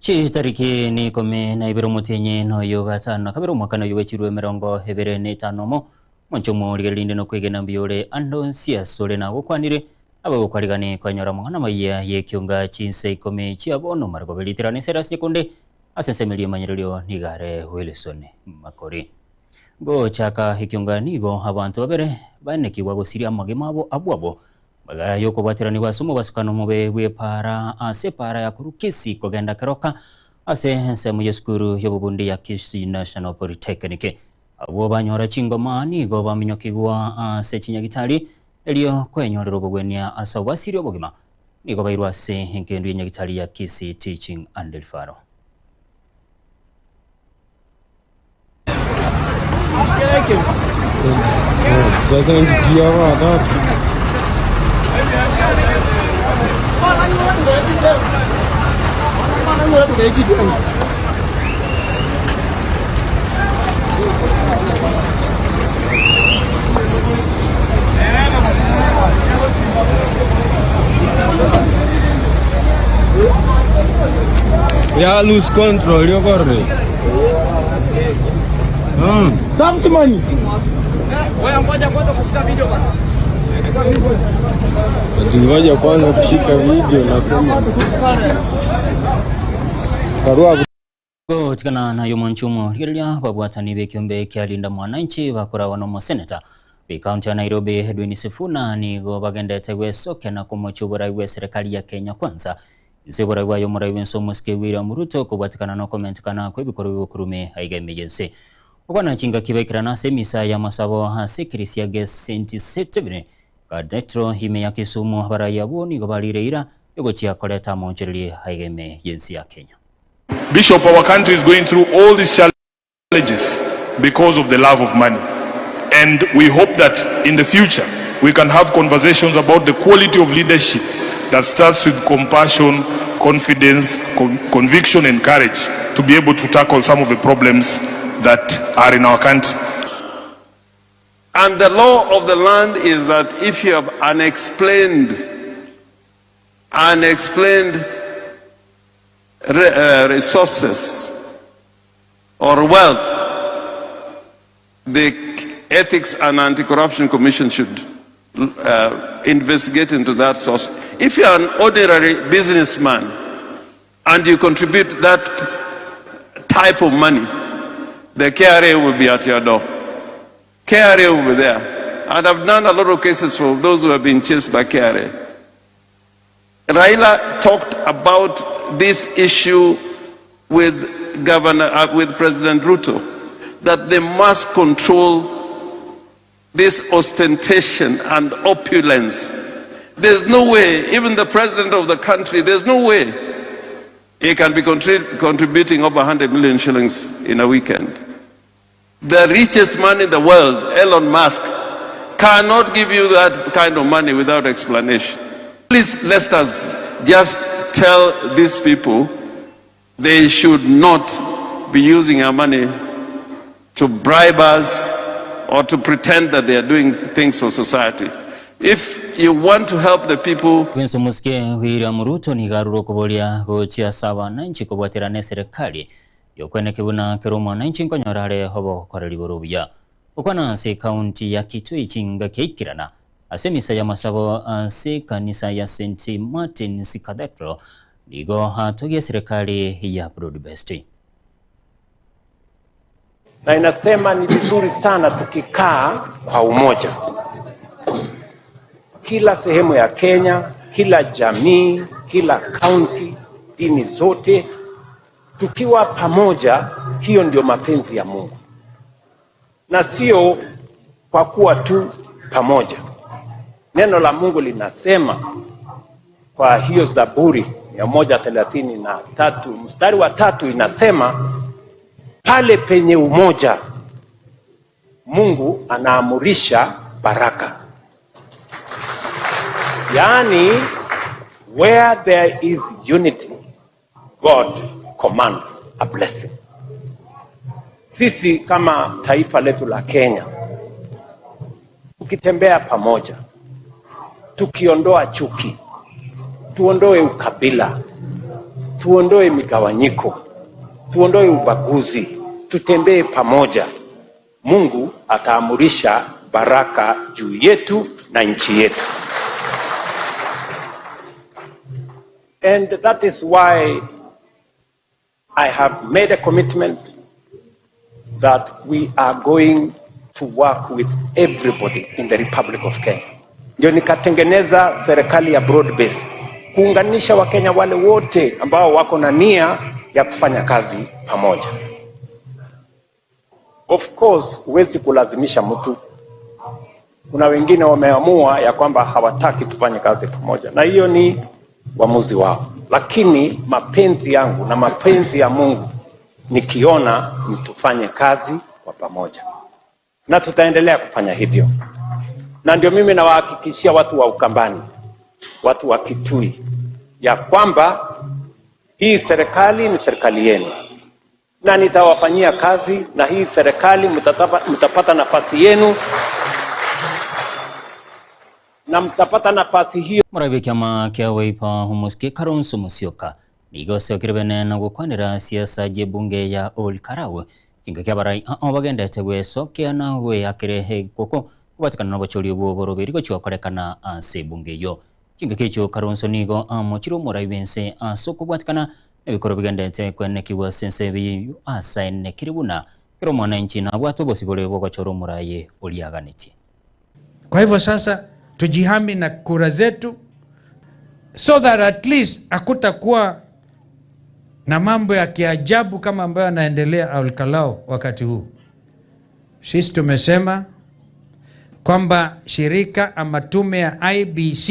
Chitariki ni ikomi na ibere omotienyi noyo gatano na kabere omwaka noyo bwechirwe emerongo ebere na etano omo Omonche omorigereria rinde nokwegena mbuya ore ande onsi asore nagokwanire, nabo gokwarigani kwanyora amang'ana amayia y'ekionga chinsa ikomi chia bono mare kobe ritirana ase erasi nyekunde ase ensemo eria emanyererio nigo are Wilson Makori. Gochaka ekionga nigo abanto babere baenekigwa gosiria amagima abo abwo abwo magega y'okobwateranigwa ase omobasukano omobe bw'epaara ase epaara ya korwa Kisii kogenda Keroka ase ensemo y'esukuru y'obobundi ya Kisii National Polytechnic. Abwo banyora chingoma nigo baminyokigwa ase chinyagitari, erio kwenyorera obogwenia ase obwasiri obogima. Nigo bairwe ase engendu y'enyagitari ya Kisii Teaching and Referral. Ya lose control yokorire. Mm. Ati Ngoja kwanza kushika video nasema. Karua Gotigana naye omonche omo rigereria babwatani b'ekiombe kia Linda Mwananchi bakoragwa n'omoseneta bw'ecounty ya Nairobi Edwin Sifuna nigo bagendete gwesokia na komochia oborai bw'eserekari ya Kenya Kwanza inse oborai bwaye omorai bw'ense omosike William Ruto kobwatekana nokomentekana kw'ebikorwa bi'obokurume aiga ime y'ense. Okwana chingaki baikerana ase emisa y'amasabo ase ekerisia ge St Stephen Cathedral ime ya Kisumu abarai abwo nigo barire eira yogochia koreta amaonchoreria aiga ime y'ense ya Kenya. Bishop, our country is going through all these challenges because of the love of money. And we hope that in the future we can have conversations about the quality of leadership that starts with compassion, confidence, con conviction and courage to be able to tackle some of the problems that are in our country. And the law of the land is that if you have unexplained, unexplained re, uh, resources or wealth, the Ethics and Anti-Corruption Commission should uh, investigate into that source. If you are an ordinary businessman and you contribute that type of money, the KRA will be at your door. KRA will be there. And I've done a lot of cases for those who have been chased by KRA. Raila talked about this issue with Governor, uh, with President Ruto, that they must control this ostentation and opulence. There's no way, even the president of the country, there's no way he can be contrib contributing over 100 million shillings in a weekend. The richest man in the world, Elon Musk, cannot give you that kind of money without explanation. Please let us just tell these people they should not be using our money to bribe us or to pretend that they are doing things for society. If you want to help the people... Bwensi omosike William Ruto nigo arure okoboria gochia ase abananchi kobwaterana eserekari Yokweneke buna kera omwananchi nkonyora are obokoreri bore obuya. Gokwana ase ekaunti ya Kitui chingaki aikirana ase emisa y'amasabo ase ekanisa ya St Martin's Cathedral nigo atogia eserekari ya Broad Based. Na inasema ni vizuri sana tukikaa kwa umoja, kila sehemu ya Kenya, kila jamii, kila kaunti, dini zote Tukiwa pamoja, hiyo ndio mapenzi ya Mungu, na sio kwa kuwa tu pamoja. Neno la Mungu linasema kwa hiyo Zaburi 133 mstari wa tatu inasema pale penye umoja Mungu anaamurisha baraka. Yaani, where there is unity God commands a blessing. Sisi kama taifa letu la Kenya, tukitembea pamoja, tukiondoa chuki, tuondoe ukabila, Tuondoe migawanyiko, tuondoe ubaguzi, tutembee pamoja. Mungu ataamurisha baraka juu yetu na nchi yetu. And that is why I have made a commitment that we are going to work with everybody in the Republic of Kenya. Ndio nikatengeneza serikali ya broad base kuunganisha Wakenya wale wote ambao wako na nia ya kufanya kazi pamoja. Of course huwezi kulazimisha mtu. Kuna wengine wameamua ya kwamba hawataki tufanye kazi pamoja, na hiyo ni uamuzi wao, lakini mapenzi yangu na mapenzi ya Mungu nikiona ni tufanye kazi kwa pamoja, na tutaendelea kufanya hivyo. Na ndio mimi nawahakikishia watu wa Ukambani, watu wa Kitui ya kwamba hii serikali ni serikali yenu na nitawafanyia kazi, na hii serikali mtapata nafasi yenu na mtapata nafasi hiyo. Morabi ekiama kia Wiper Omosike Kalonzo Musyoka nigo osokire bene na gokwanera siasa chi'ebunge ya Ol Kalou chingaki abarai ao bagendete gwesokia na gweyakera egekoko kobatekana nobochori obwo oboroberi gochia gokorekana ase ebunge eyio. Chingaki echio Kalonzo nigo amochire omorai bw'ense ase okobwatekana nebikorwa bigendete kwenekigwa ase ense eyio asaenekire buna kera omwananchi nabwate obosibore bwogochora omoraye oria aganetie. Kwa hivyo sasa tujihami na kura zetu so that at least hakutakuwa na mambo ya kiajabu kama ambayo yanaendelea Olkalou wakati huu. Sisi tumesema kwamba shirika ama tume ya IEBC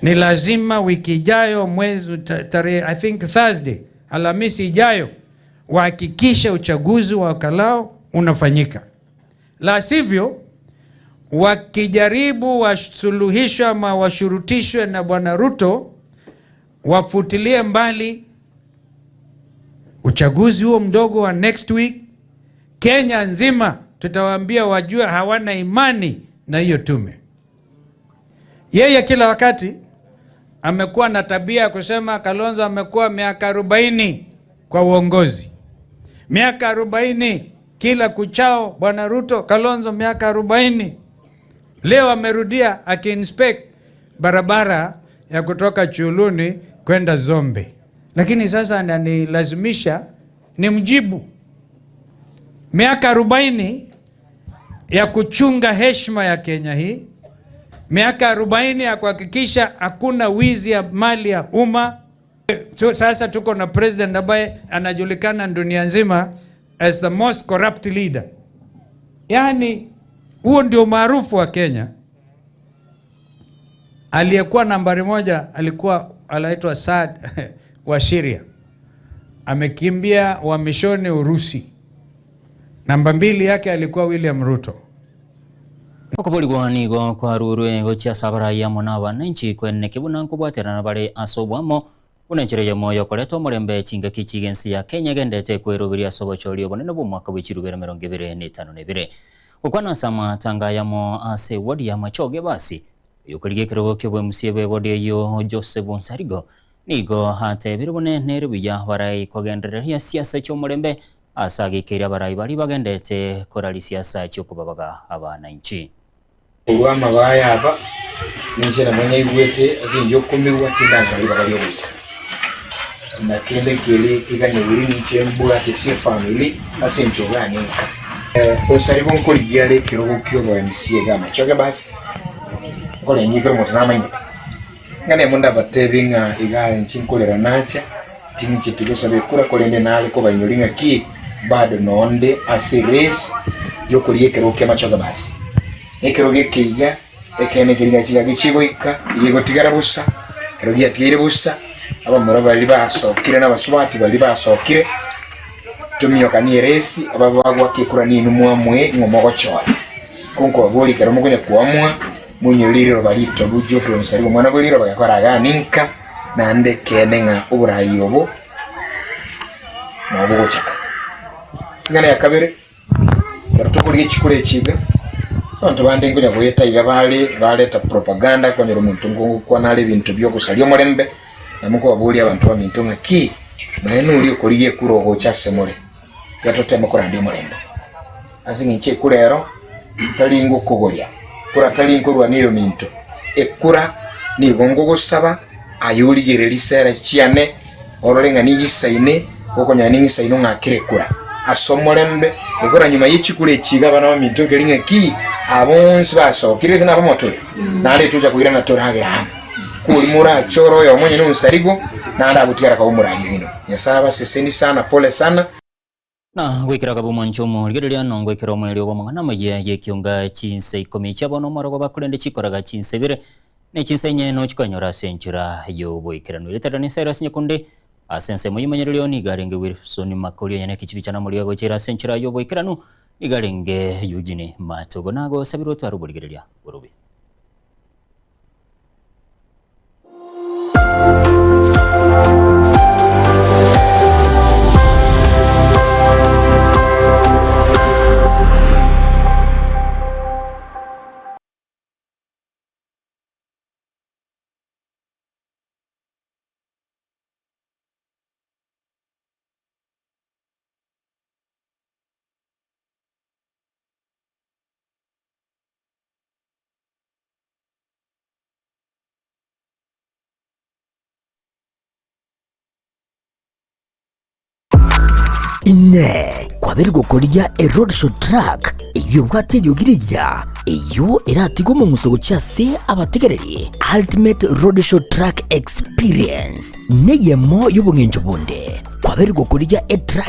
ni lazima wiki ijayo mwezi tarehe, I think Thursday, Alhamisi ijayo, wahakikishe uchaguzi wa Olkalou unafanyika. La sivyo wakijaribu wasuluhishwe ama washurutishwe na Bwana Ruto wafutilie mbali uchaguzi huo mdogo wa next week. Kenya nzima tutawaambia wajue hawana imani na hiyo tume. Yeye kila wakati amekuwa na tabia ya kusema Kalonzo amekuwa miaka 40 kwa uongozi, miaka 40 kila kuchao Bwana Ruto, Kalonzo miaka 40. Leo amerudia akiinspect barabara ya kutoka Chuluni kwenda Zombe, lakini sasa ananilazimisha nimjibu. Miaka 40 ya kuchunga heshima ya Kenya hii, miaka 40 ya kuhakikisha hakuna wizi ya mali ya umma. So, sasa tuko na president ambaye anajulikana dunia nzima as the most corrupt leader. Yaani huo ndio maarufu wa Kenya. Aliyekuwa nambari moja alikuwa anaitwa Saad wa Syria, amekimbia uhamishoni Urusi. Namba 2 yake alikuwa William Ruto. Okoborigwa nigo kwarurwe gochia ase abarai amo na abananchi kweneki buna nkobwaterana bare ase obwamo buna enchera eyemo yokoreta omorembe chingaki chigensi ya Kenya egendete kweroberia ase obochori obonene bwa omwaka bwa chirubere emerongo ebere na etano na ebere. Gokwana ase amatanga ayamo ase eward ya Machoge basi oyokorigia ekerogo kia obwemusia bwa eward eyio Joseph Onsarigo nigo atebire buna nere buya barai kogendereria siasa chia omorembe ase agekeire abarai baria bagendete korari siasa chiokobabaga abananchi. Korwa amabaya aba, ninche nabo naigwete ase engencho y'okomigwa, tindanyora ribaga ri'ogoika. Na kende keria keganeirie ninche mbwate ase efamiri ase engencho yane nka. Osaribo nkorigia are ekerogo ki'obo MC iga amachoge basi, nkorenge ekero omonto namanyete. Ng'a nemo ndabatebie ng'a iga inche nkorera nacha, tincheti gosaba ekura korende nare kobainyoria ng'aki bado nonde ase erace y'okorigia ekerogo ki'amachoge basi. Ekerogo eke iga, ekeene keria ng'a chingaki chigoika, igegotigara bosa, ekero giatigaire bosa, abamura baria basokire na abasubati baria basokire, tomiokanie eresi, ababe bagoaka ekura ninwe mwamue ng'o mogochora. Ko nkobaboria ekero mokonya koamua, monyore riroba ritobu Geoffrey Onsarigo omwana bwe riroba gekora igaa ninka, naende ekeene ng'a oboraai obo nabo bogochaka. Eng'ana ya kabere. Ekero tokorigia chikura echi iga, abanto bande nkonya goeta iga bare, bareta propaganda, kwanyora omonto ngokwana are ebinto bia ogosaria omorembe. Na mokobaboria abanto baminto ng'aki, Nonya noria okorigia ekura ogocha ase more, tiga toteme korandia omorembe. Ase eng'encho ekura ero tari ngokogoria, kura tari nkorwania oyominto, ekura nigo ngogosaba aye origererie risera chiane, orore ng'a ningisaine, gokonyora ningisaine ong'akere ekura ase omorembe, ekura nyuma ye chikura echi iga abana baminto nkeri ng'aki, abonsi basokire gose nabamotore, naende tocha koirana toragere amo. Kori morachore oyomo onye nonsarigwa, naende agotigara koba omoraai oino. Nyasae abaseseni sana, pole sana. Na goikera akaba omwancho omorigereria, na ngoikera omoerio bw'amang'ana amayia y'ekionga chinsa ikomi chia bono omorogoba, korende chikoraga chinsa ibere, ne chinsa inye nochikonyora ase enchera y'oboikeranu. Erieta riane Cyrus Nyakunde, ase ensemo y'omonyererio nigo arenge Wilson Makori, onye nekechibi chiane omoriogo gochera ase enchera y'oboikeranu nigo arenge Eugene Matogo. Nagosabirwe otware oborigereria borobe. Inee! Kwabeire gokorigia eroadshow truck eyio ebwate eriogi rigiya, eyio eratige omong'uso gochia ase abategereri? Ultimate Roadshow Truck Experience neyemo y'obong'encho bonde. Kwabeire gokorigia etruck.